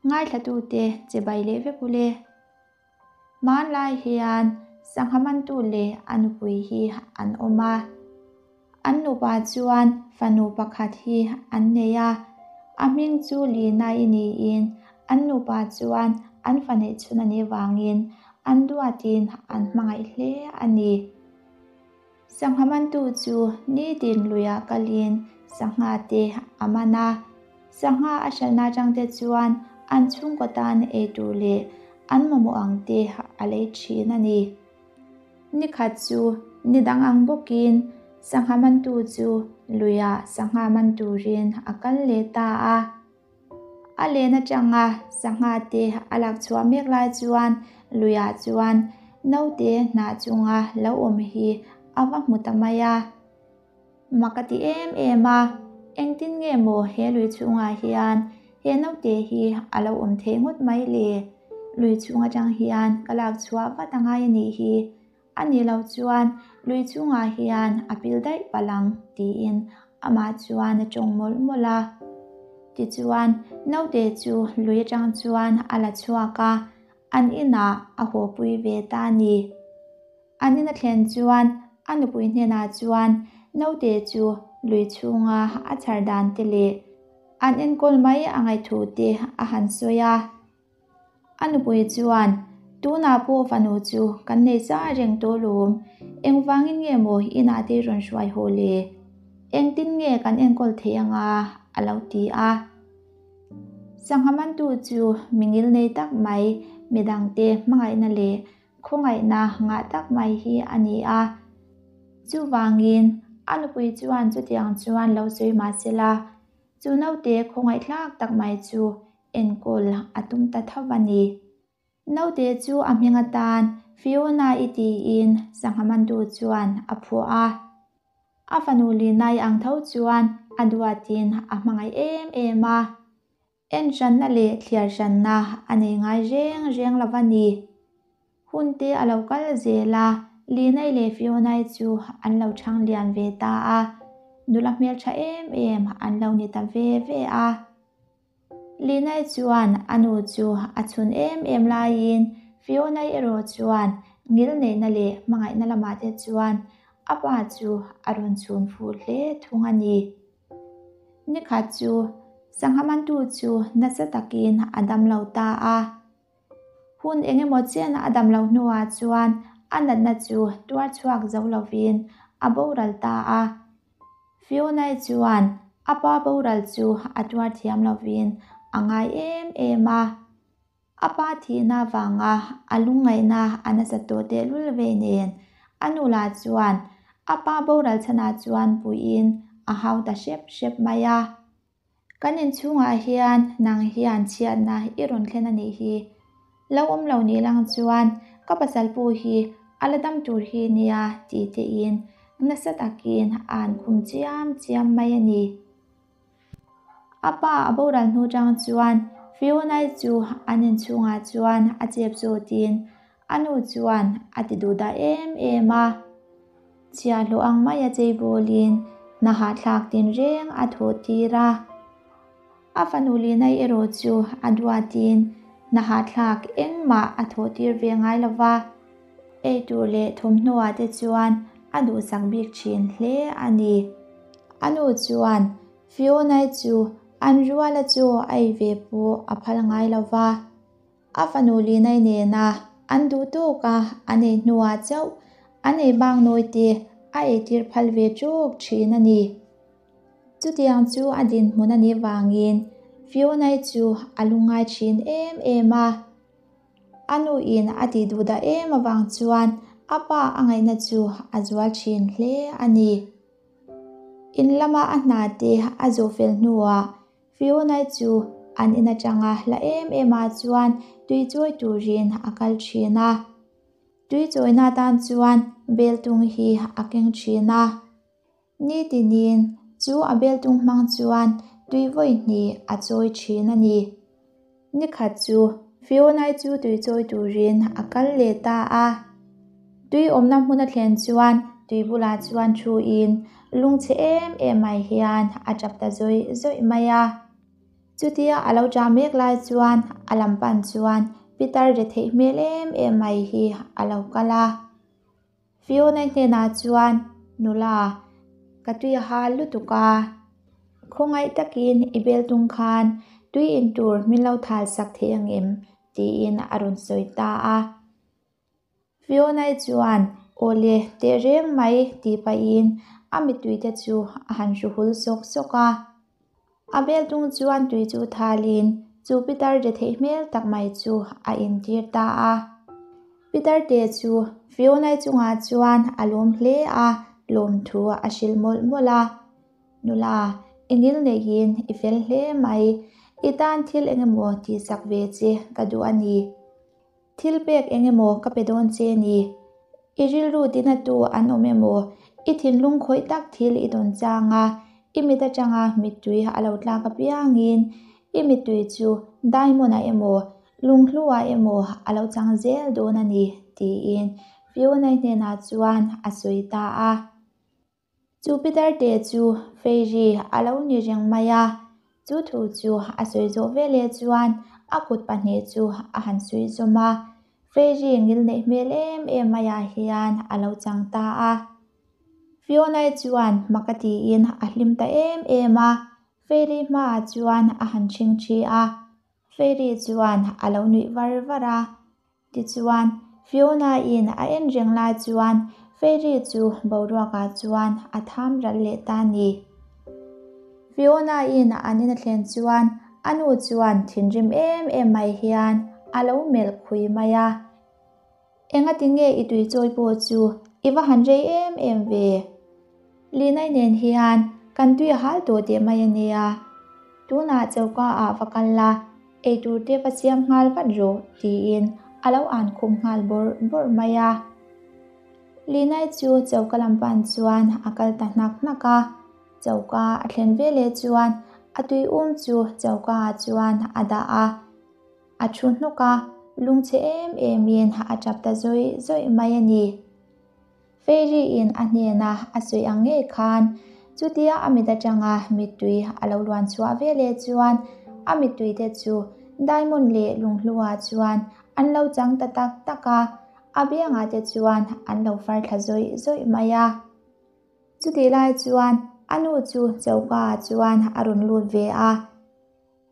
Ngaithlatute chibai leh vek ule. Hmanlai hian sangha mantu leh a nupui hi an awm a. An nupa chuan fanu pakhat hi an nei a, a hming chu Lina-i niin an nupa chuan an fa neih chhun a nih vangin an duatin an hmangaih hle a ni. Sangha mantu chu nitin luiah kalin sangha te a man a, sangha a hralhna atangte chuan an chhungkaw tan ei tur leh an mamawh ang te a lei thin a ni. Ni khat chu ni dang ang bawkin sangha mantu chu luiah sangha man turin a kal leh ta a. A len atanga sangha te a lak chhuah mek lai chuan luiah chuan naute hnah chunga lo awm hi a va hmu ta mai a. Mak a ti em em a, engtin nge maw he lui chhungah hian he naute hi a lo awm theih ngawt mai le? Lui chhung atang hian ka lak chhuah vat a ngai a nih hi. A nih loh chuan lui chungah hian a pil daih palh ang tiin amah chuan a tawng mawlh mawlh a. Tichuan naute chu lui atang chuan a la chhuak a, an inah a hawpui ve ta a ni. An in a thlen chuan a nupui hnenah chuan naute chu lui chhunga a chhar dan te leh an enkawl mai a ngaihthu te a han sawi a. A nupui chuan, Tunah pawh fanu chu kan nei sa reng tawh lawm, engvangin nge maw inah te rawn hruai haw le? Engtin nge kan enkawl thei anga? a lo ti a. Sangha mantu chu mi ngilnei tak mai, midangte hmangaihna leh Khawngaihna ngah tak mai hi a ni a. Chuvangin, a nupui chuan chutiang chuan lo sawi mah se la, chu naute khawngaihthlak tak mai chu enkawl a tum ta tho a ni. Naute chu a hming atan Fiona-i tiin sangha mantu chuan a phuah a. A fanu Linai ang tho chuan a duatin a hmangaih em em a. En hranna leh thliar hranna a nei ngai reng reng lo va ni. Hun te a lo kal zel a, Linai leh Fionai chu an lo chhang lian ve ta a, nula hmeltha em em an lo ni ta ve ve a. Linai chuan a nu chu a chhun em em laiin Fionai erawh chuan ngilneihna leh hmangaihna lamah te chuan a pa chu a rawn chhun fuh hle thung a ni. Nikhat chu sangha mantu chu nasa takin a dam lo ta a. Hun eng emaw chen a dam lo hnuah chuan a natna chu tuar chhuak zo lovin a boral ta a. Fiona-i chuan a pa boral chu a tuar thiam lovin a ngai em em a. A pa thihna avanga a lungngaihna a nasa tawh tehlul vei nen, a nu lah chuan a pa boral chhanah chuan puiin a hau ta hrep hrep mai a. Kan inchhungah hian nang hian chhiatna i rawn thlen a nih hi. Lo awm lo nih lang chuan ka pasal pu hi a la dam tur hi nia tih tein nasa takin a an khum chiam chiam mai a ni. A pa a boral hnu tang chuan Fiona-i chu an inchhungah chuan a chep zawtin a nu chuan a ti duh dah em em a. Chhiahhlawh ang maia cheibawlin hna hahthlak tinreng a thawh tir a. A fanu Lina-i erawh chu a duatin hna hahthlak engmah a thawh tir ve ngai lo va. Ei tur leh thawmhnaw-ah te chuan a duhsak bik thin hle a ni. A nu chuan Fiona-i chu an ruala chaw a ei ve pawh a phal ngai lo va. A fanu Lina-i nena an duh tawka an ei hnuah chauh an ei bang nawi te a eitir phal ve tawk thin a ni. Chutiang chu a dinhmun a nih vangin Fiona-i chu a lungngai thin em em a. A nuin a tih duh dah em avang chuan a pa a ngaihna chu a zual thin hle a ni. In lama a hna te a zawh fel hnuah Fiona-i chu an in atanga hla em em ah chuan tui chawi turin a kal thin a. Tui chawina atan chuan beltung hi a keng thin a. Nitinin chu a beltung hmang chuan tui vawi hnih a chawi thin a ni. Nikhat chu Fiona-i chu tui chawi turin a kal leh ta a. Tui awmna hmun a thlen chuan tui bulah chuan thuin lungchhe em em mai hian a tap ta zawih zawih mai a. Chutia a lo ṭah mek lai chuan a lam pan chuan pitar retheih hmel em em mai hi a lo kal a. Fiona hnenah chuan, Nula, ka tui a hal lutuk a. Khawngaih takin i bel tung khan tui in tur min lo thal sak thei ang em? tiin a rawn sawi ta a. Fiona chuan, Aw le, teh reng mai tih pahin a mittuite chu a han hru hul sawk sawk a. A bel tung chuan tui chu thalin chu pitar de theih hmel tak mai chu a intir ta a. Pitar te chu Fiona-i chungah chuan a lawm hle a, lawmthu a hrilh mawlh mawlh a. Nula, i ngil neihin i fel hle mai, i tan thil engemaw tihsak ve che ka duh a ni. Thil pek eng emaw ka pe dawn che ni? I rilru tinatu an awm emaw? I thinlung khawih tak thil i dawn chang a, i mit atanga mittui a lo tlak apiangin i mittui chu diamond-ah emaw, lunghlu-ah emaw a lo chang zel dawn a ni, tiin Fiona-i hnenah chuan a sawi ta a. Chu Peter-te chu Fairy a lo ni reng mai a, chu thu chu a sawi zawh veleh chuan a kut pahnih chu a han suih zawm a, Fairy ngil neih hmel em em maiah hian a lo chang ta a. Fiona-i chuan mak a tiin a hlim ta em em a, Fairy hmaah chuan a han ṭhingṭhi a, Fairy chuan a lo nuih var var a. Tichuan, Fiona-in a en reng lai chuan Fairy chu boruakah chuan a tham ral leh ta ni. Fiona-in an in a thlen chuan a nu chuan thinrim em em mai hian a lo melh khui mai a. Engati nge i tui chawi pawh chu i va han rei em em ve? Linai nen hian kan tui a hal tawh teh mai a nia. Tunah choka ah va kal la, eitur te va siam nghal vat rawh tiin a lo an khum nghal bawrh bawrh mai a. Linai chu choka lam pan chuan a kal ta hnak hnak a. Choka a thlen veleh chuan a tui um chu choka ah chuan a dah a. A thu hnuk a, lungchhe em emin a tap ta zawih zawih mai a ni. Fairy-in a hnena a sawi ang ngei khan chutia a mit atanga mittui a lo luan chhuah veleh chuan a mittui te chu diamond leh lunghluah chuan an lo chang ta tak tak a, a biangah te chuan an lo far thla zawih zawih mai a. Chutih lai chuan a nu chu choka ah chuan a rawn lut ve a.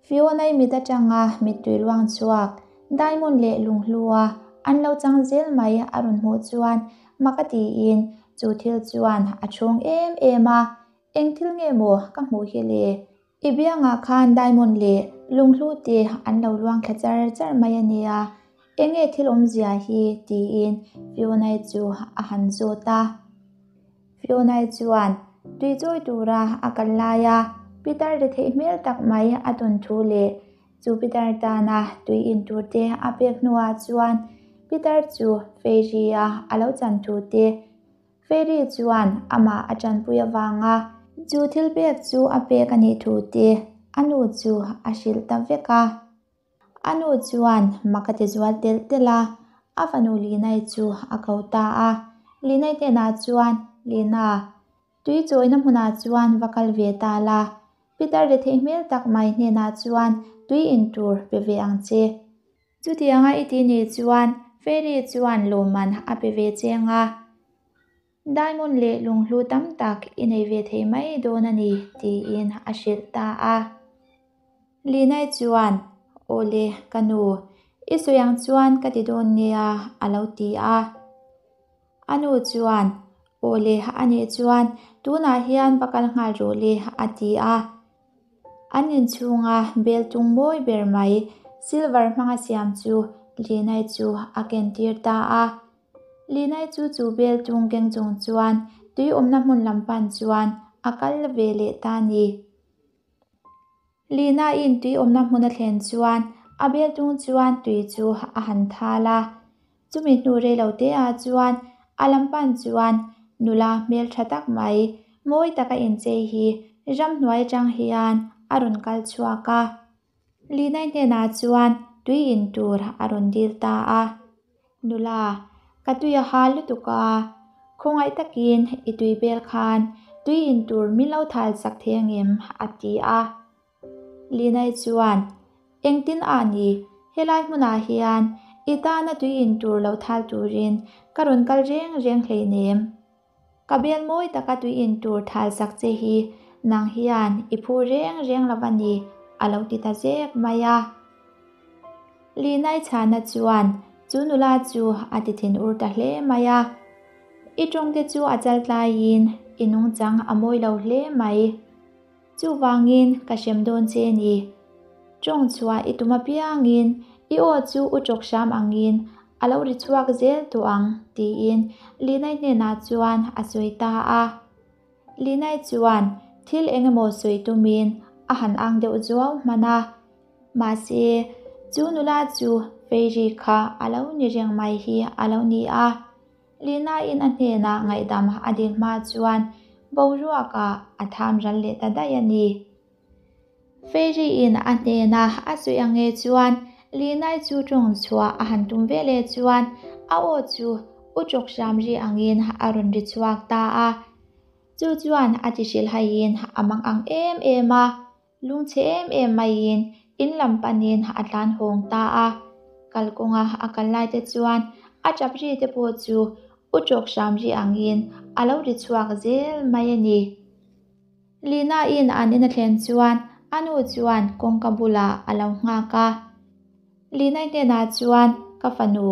Fiona-i mit atanga mittui luang chhuak, diamond leh lunghlua an lo chang zel mai a rawn hmuh chuan mak a tiin chu thil chuan a chhung em em a, Eng thil nge maw ka hmuh hi le? I biangah khan diamond leh lunghlu te an lo luang thla char char mai a nia, eng nge thil awmzia hi? tiin Fiona-i chu a han zawt a. Fiona-i chuan tui chawi tura a kal laia pitar ri theih hmel tak mai a tawn thu leh chu pitar tana tui in tur te a pek hnuah chuan pitar chu Fairy-a a lo chan thu te, Fairy chuan amah a tanpui avanga chu thil pek chu a pek a nih thu te a nu chu a hrilh ta vek a. A nu chuan mak a ti zual telh telh a, a fanu Linai chu a ko ta a. Linai hnenah chuan, Lina, tui chawina hmunah chuan va kal ve ta la, Peter retheih hmel tak mai hnenah chuan tui in tur pe ve ang che. Chutianga i ti nih chuan Fairy chuan lawmman a pe ve cheng a. Diamond leh lunghlu tam tak i nei ve thei mai dawn a ni, tiin a hrilh ta a. Linai chuan, Awle, ka nu, i sawi ang chuan ka ti dawn nia, a lo ti a. A nu chuan, Awle, a nih chuan tunah hian va kal nghal rawh le, a ti a. An inchhunga bel tung mawi ber mai, silver hmanga siam chu Linai chu a kentir ta a. Linai chu chu bel tung keng chung chuan tui awmna hmun lam pan chuan a kal ve leh ta a ni. Lina-in tui awmna hmun a thlen chuan a bel tung chuan tui chu a han thal a. Chumi hnu rei lo te ah chuan a lam pan chuan nula hmeltha tak mai mawi taka inchei hi ramhnuai atang hian a rawn kal chhuak a. Linai hnenah chuan tui in tur a rawn dil ta a. Nula, ka tui a hal lutuk a, khawngaih takin i tui bel khan tui in tur min lo thal sak thei angem? a ti a. Linai chuan, Engtin a ni, helai hmunah hian i tana tui in tur lo thal turin ka rawn kal reng reng hleinem. Ka bel mawi taka tui in tur thal sak che hi nang hian i phu reng reng lo a ni, a lo ti ta zek mai a. Linai chhana chuan chu nula chu a ti thinur ta hle mai a. I tawngte chu a chal tlaiin i nungchang a mawi lo hle mai. Chuvangin ka hrem dawn che ni. Tawng chhuah i tum apiangin i aw chu u tawk hram angin a lo ri chhuak zel tawh ang, tiin Linai hnenah chuan a sawi ta a. Linai chuan thil eng emaw sawi tumin a han ang deuh zuau hman a. Mahse, chu nula chu Fairy kha a lo ni reng mai hi a lo ni a. Lina-in a hnenah ngaihdam a dil hma chuan boruakah a tham ral leh ta daih a ni. Fairy-in a hnena a sawi ang nge chuan Lina-i chu tawng chhuah a han tum ve leh chuan a aw chu u tawk hram ri angin a rawn ri chhuak ta a. Chu chuan a ti hrilhaiin a mang ang em em a. Lungchhe em em maiin in lam panin a tlan hawng ta a. Kalkawnga a kal lai te chuan a tap ri te pawh chu u tawk hram ri angin a lo ri chhuak zel mai a ni. Lina-in an in a thlen chuan a nu chuan kawngka bulah a lo nghak a. Lina-i hnenah chuan, Ka fanu,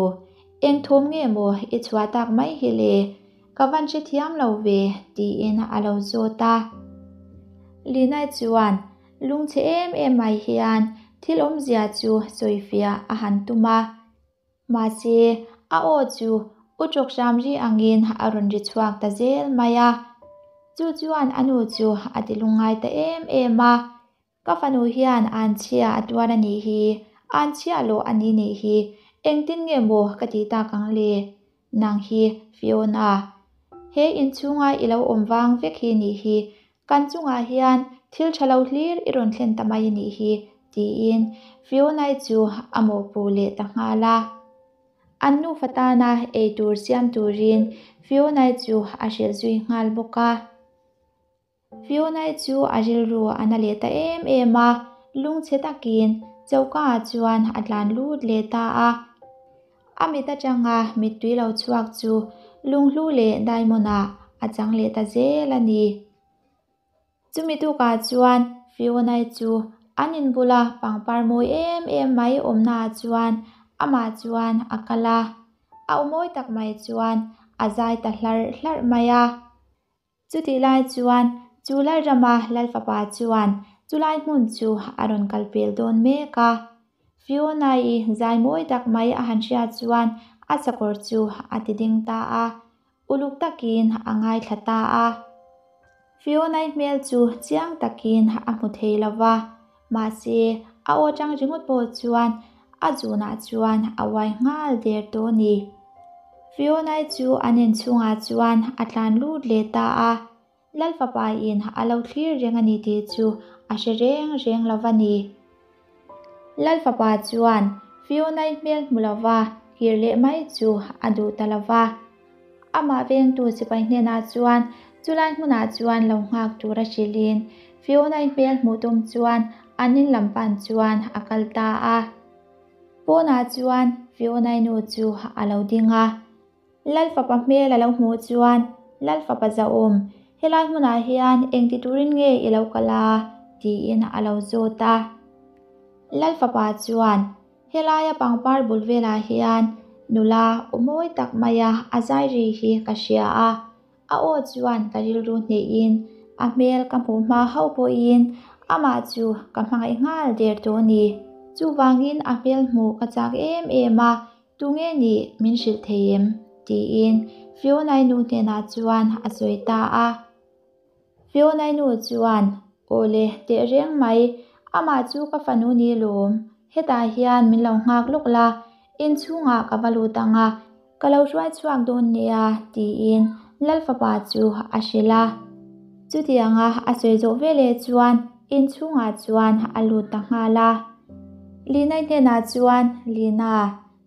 eng thawm nge maw i chhuah tak mai hi le? Ka van hrethiam lo ve, tiin a lo zawt a. Lina-i chuan lungchhe em em mai hian thil awmzia chu sawifiah a han tum a. Mahse, a aw chu u tawk hram ri angin a rawn ri chhuak ta zel mai a. Chu chuan a nu chu a ti lungngai ta em em a. Ka fanu hian anchhia a tuar a nih hi, anchhia lawh a ni nih hi, engtin nge maw ka tih tak ang le? Nang hi Fiona, he inchhunga i lo awm vang vek hi nih hi, kan chungah hian thil tha lo hlir i rawn thlen ta mai a nih hi, tiin Fiona-i chu a mawhpuh leh ta nghal a. An nufa tana eitur siam turin Fiona-i chu a hrilh zui nghal bawk a. Fiona-i chu a rilru a na leh ta em em a, lungchhe takin choka ah chuan a tlan lut leh ta a. A mit atanga mittui lo chhuak chu lunghlu leh diamond ah a chang leh ta zel a ni. Chumi tukah chuan Fiona-i chu an inbula pangpar mawi em em mai awmna ah chuan amah chuan a kal a, a aw mawi tak mai chuan a zai ta hlarh hlarh mai a. Chutih lai chuan chu Lalrama Lalfapa chuan chulai hmun chu a rawn kal pel dawn mek a. Fiona-i zai mawi tak mai a han hriat chuan a sakawr chu a ti ding ta a, uluk takin a ngaithla ta a. Fiona-i hmel chu chiang takin a hmu thei lo va, mahse a aw tang ringawt pawh chuan a zunah chuan a uai nghal der tawh a ni. Fiona-i chu an inchhungah chuan a tlan lut leh ta a, Lalfapa in a lo thlir reng a ni tih chu a hre reng reng lo va ni. Lalfapa chuan Fiona-i hmel hmu lova kir leh mai chu a duh ta lo va. Amah vengtu sipai hnenah chuan chulai hmunah chuan lo nghak tur a hrilhin Fiona-i hmel hmuh tum chuan an in lam pan chuan a kal ta a. Pawnah chuan Fiona-i nu chu a lo ding a. Lalfapa hmel a lo hmuh chuan, Lalfapa zahawm, helai hmunah hian engti turin nge i lo kal a? tiin a lo zawt a. Lalfapa chuan, Helaia pangpar bul velah hian nula aw mawi tak maia a zai ri hi ka hria a, a aw chuan ka rilru hnehin a hmel ka hmuh hma hauh pawhin amah chu ka hmangaih nghal der tawh a ni. Chuvangin a hmel hmuh ka chak em em a, tunge nih min hrilh thei em? tiin Fiona-i nu hnenah chuan a sawi ta a. Fiona-i nu chuan, Awle, teh reng mai, amah chu ka fanu ni lawm, hetah hian min lo nghak lawk la, inchhungah ka va lut ang a, ka lo hruai chhuak dawn nia, tiin Lalfapa chu a hrilh a. Chutianga a sawi zawh veleh chuan inchhungah chuan a lut ta nghal a. Lina-i hnenah chuan, Lina,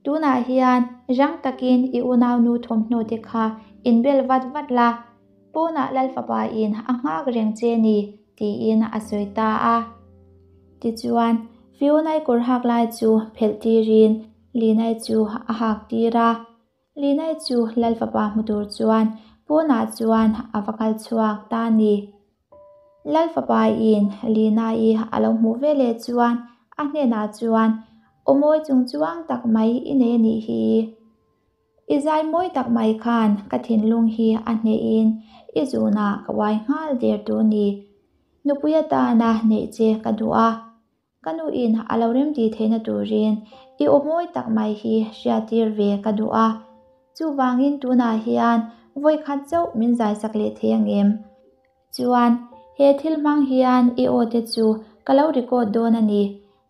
tunah hian rang takin i unaunu thawmhnaw te kha inbel vat vat la, Pawnah Lalfapa in a nghak reng che ni, tiin a sawi ta a. Tichuan, Fiona-i kawr hak lai chu phelh tirin Lina-i chu a hak tir a. Lina-i chu Lal fapa hmu tur chuan pawnah chuan a va kal chhuak ta a ni. Lal fapa in Lina-i a lo hmuh ve leh chuan a hnenah chuan, Aw mawi chung chuang tak mai i nei a nih hi. I zai mawi tak mai khan ka thinlung hi a hnehin i zunah ka uai nghal der tur ni. Nupui atana neih che ka duh a, ka nuin a lo remti theihna turin i aw mawi tak mai hi hriattir ve ka duh a. Chuvangin tunah hian vawikhat chauh min zaisak leh thei angem? Chuan, he thil hmang hian i aw te chu ka lo record dawn a ni.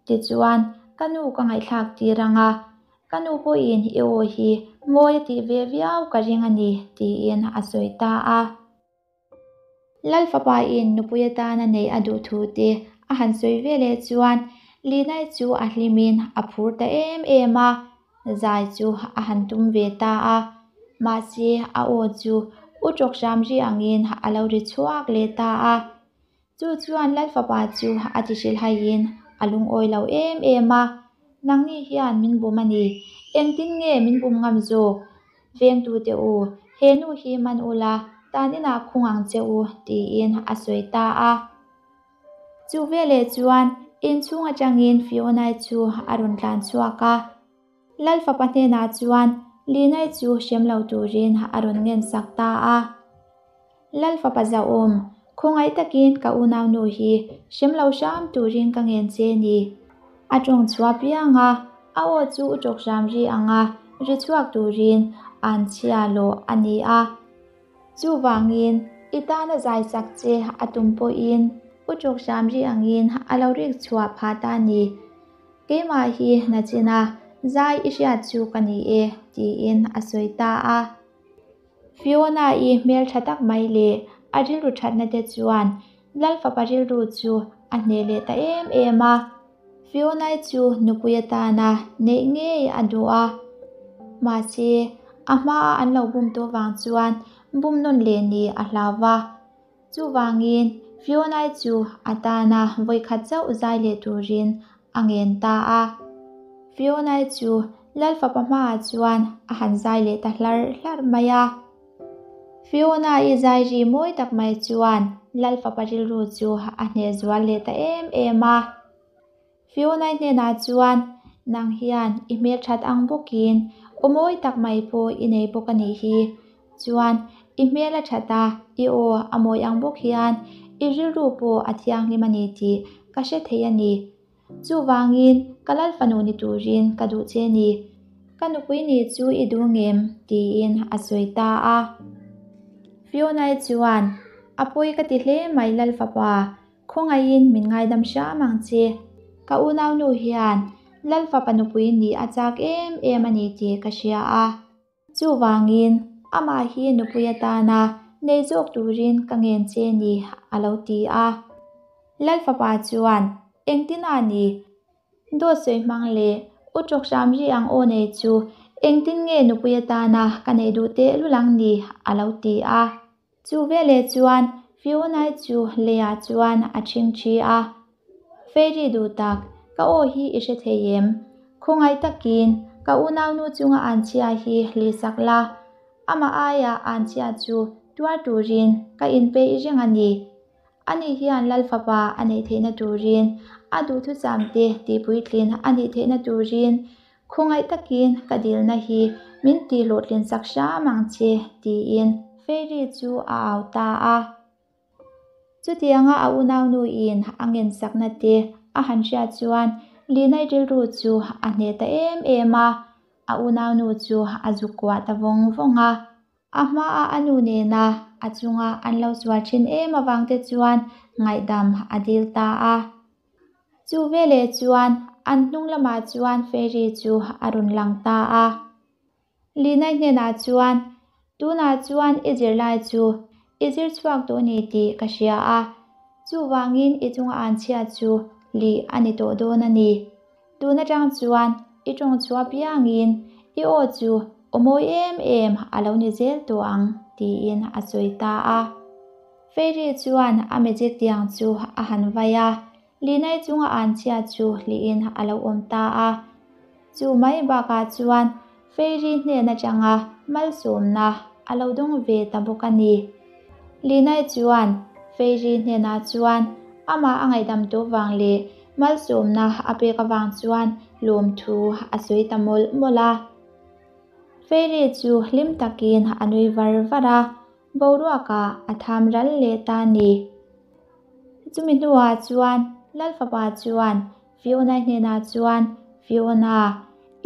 Tichuan, ka nu ka ngaihthlak tir ang a, ka nu pawhin i aw hi mawi a tih ve viau ka ring a ni, tiin a sawi ta a. Lal fapain nupui atana neih a duh thu te a han sawi ve leh chuan Linai chu a hlimin a phur ta em em a. Zai chu a han tum ve ta a, mahse a aw chu u tawk hram ri angin a lo ri chhuak leh ta a. Chu chuan Lal fapa chu a ti hrilhaiin a lungawi lo em em a, Nangni hian min bum a ni, engtin nge min bum ngam zawk? Vengtute u, he nu hi man ula, tan inah khung ang che u, tiin a sawi ta a. Chu veleh chuan inchhung atangin Fionai chu a rawn tlan chhuak a. Lal fapa hnenah chuan Linai chu hrem lo turin a rawn ngen sak ta a. Lal fapa zauhawm, khawngaih takin ka unaunu hi hrem lo hram turin ka ngen che ni. A tawng chhuah piang a, a aw chu u tawk hram ri ang a, ri chhuak turin an chhia lawh a ni a. Chuvangin, i tana zai chak che a tum pawhin u tawk hram ri angin a lo rik chhuah phah ta ni. Keimah hi nachina zai i hriat chu ka ni e, tiin a sawi ta a. Fiona-i hmel tha tak mai leh a rilru thatna te chuan Lal fapa rilru chu a hneh leh ta em em a. Fiona-i chu nupui atana neih ngei a duh a, mahse a hmaa an lo bum tawh vang chuan bum nawn leh nih a hlau va. Chuvangin Fiona-i chu a tana vawikhat chauh zai leh turin a ngen ta a. Fiona-i chu Lal fapa hmaah chuan a han zai leh ta hlarh hlarh mai a. Fiona-i zai ri mawi tak mai chuan Lal fapa rilru chu a hneh zual leh ta em em a. Fiona-i hnenah chuan, Nang hian i hmelthat ang bawkin aw mawi tak mai pawh i nei bawk a nih hi. Chuan, i hmel a that a, i aw a mawi ang bawk hian i rilru pawh a thianghlim a ni tih ka hre thei a ni. Chuvangin, ka lal fanu ni turin ka duh che ni. Ka nupui ni chu i duh ngem? tiin a sawi ta a. Fiona-i chuan, A pawi ka ti hle mai lal fapa, Khawngaihin min ngaidam hram ang che. Ka unaunu hian Lal fapa nupui nih a chak em em a ni tih ka hria a. Chuvangin amah hi nupui atana nei zawk turin ka ngen che ni a lo ti a. Lal fapa chuan, Engtin a ni? Dawt sawi hmang leh u tawk hram ri ang aw nei chu engtin nge nupui atana ka neih duh tehlul ang ni? a lo ti a. Chu veleh chuan Fiona-i chu leiah chuan a ṭhing ṭhi a. Fairy duh tak, ka aw hi i hre thei em? Khawngaih takin ka unaunu chunga anchhia hi hlihsak la. Amah aiah anchhia chu tuar turin ka inpeih reng a ni. Ani hian Lal fapa a neih theihna turin, a duhthusamte tihpuitlin a nih theihna turin Khawngaih takin ka dilna hi min tih hlawhtlin sak hram ang che, tiin Fairy chu a au ta a. Chutianga a unaunuin a ngensakna te a han hriat chuan Linai rilru chu a hneh ta em em a, a unaunu chu a zuk kuah ta vawng vawng a. A hmaa a nu nena a chunga an lo sual thin em avang te chuan ngaihdam a dil ta a. Chu veleh chuan an hnung lamah chuan Fairy chu a rawn lang ta a. Linai hnenah chuan, Tunah chuan i zirlai chu i zir chhuak tawh ni tih ka hria a, chuvangin i chunga an chhiat chu lih a ni tawh dawn a ni. Tun atang chuan i tawng chhuah piangin i aw chu aw mawi em em a lo ni zel tawh ang, tiin a sawi ta a. Fairy chuan a magic tiang chu a han vai a. Linai chunga anchhia chu hlihin a lo awm ta a. Chu mai bakah chuan Fairy hnen atanga malsawmna a lo dawng ve ta bawk a ni. Linai chuan Fairy hnenah chuan amah a ngaihdam tawh vang leh malsawmna a pek avang chuan lawmthu a sawi ta mawlh mawlh a. Fairy chu hlim takin a nui var var a, boruakah a tham ral leh ta a ni. Chumi hnuah chuan Lalfapa chuan Fiona hnenah chuan, Fiona,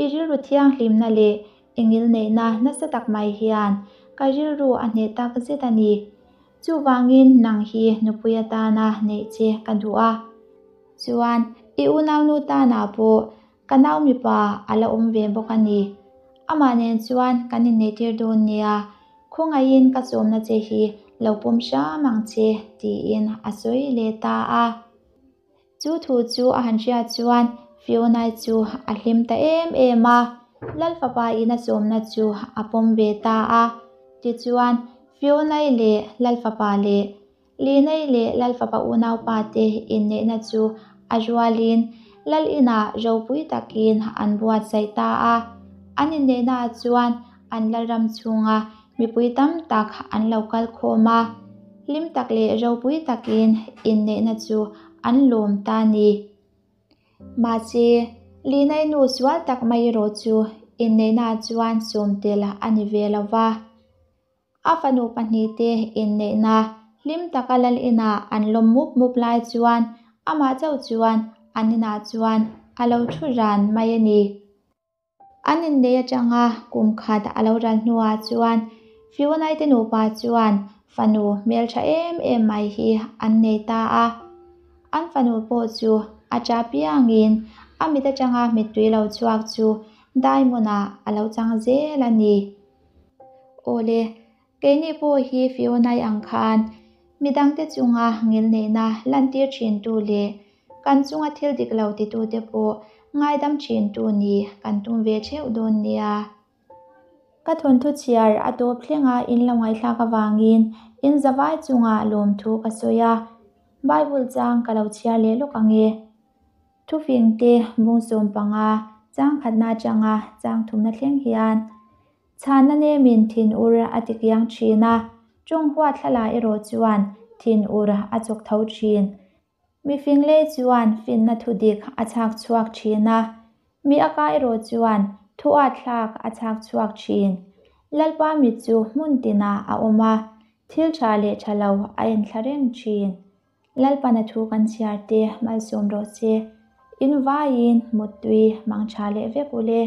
i rilru thianghlimna leh i ngilneihna nasa tak mai hian ka rilru a hneh tak zet a ni. Chuvangin nang hi nupui atana neih che ka duh a. Chuan i unaunu tanah pawh Ka nau mipa a la awm ve bawk a ni. Amah nen chuan kan inneihtir dawn nia, khawngaihin ka sawmna che hi lo pawm hram ang che, tiin a sawi leh ta a. Chu thu chu a han hriat chuan Fiona-i chu a hlim ta em em a, Lal fapa in a sawmna chu a pawm ve ta a. Tichuan, Fiona-i leh Lal fapa leh Linei leh Lalfapa unaupa te inneihna chu a rualin Lal inah ropui takin an buatsaih ta a. An inneihnaah chuan an Lalram chhunga mipui tam tak an lo kal khawm a. Hlim tak leh ropui takin inneihna chu an lawm ta a ni. Mahse, Linei nu sual tak mai erawh chu inneihnaah chuan sawm tel a ni ve lo va. A fanu pahnihte inneihna hlim taka lal inah an lawm mup mup lai chuan amah chauh chuan an inah chuan a lo thu ran mai a ni. An inneih atanga kum khat a lo ral hnuah chuan Fiona-i te nupa chuan fanu hmeltha em em mai hi an nei ta a. An fanu pawh chu a ṭah piangin a mit atanga mittui lo chhuak chu diamond-ah a lo chang zel a ni. Awle, keini pawh hi Fiona-i ang khan midangte chunga ngilneihna lantir thintu leh kan chunga thil dik lo titute pawh ngaidam thintu ni kan tum ve theuh dawn nia. Ka thawnthu chhiar a tawp thlenga in lo ngaihthlak avangin in zavai chunga lawmthu ka sawi a, Bible chang ka lo chhiar leh lawk ang e. Thufingte bungsawm panga changkhatna atanga changthumna thleng hian Chhana nemin thinur a ti kiang thin a, tawng huat thlalai erawh chuan thinur a chawk tho thin. Mifing lei chuan finna thu dik a chhak chhuak thin a, mi a ka erawh chuan thu at thlak a chhak chhuak thin. Lalpa mit chu hmun tinah a awm a, thil tha leh tha lo a enthla reng thin. Lalpana thu kan chhiar te malsawm rawh se. In vaiin muttui mangtha leh vek ule.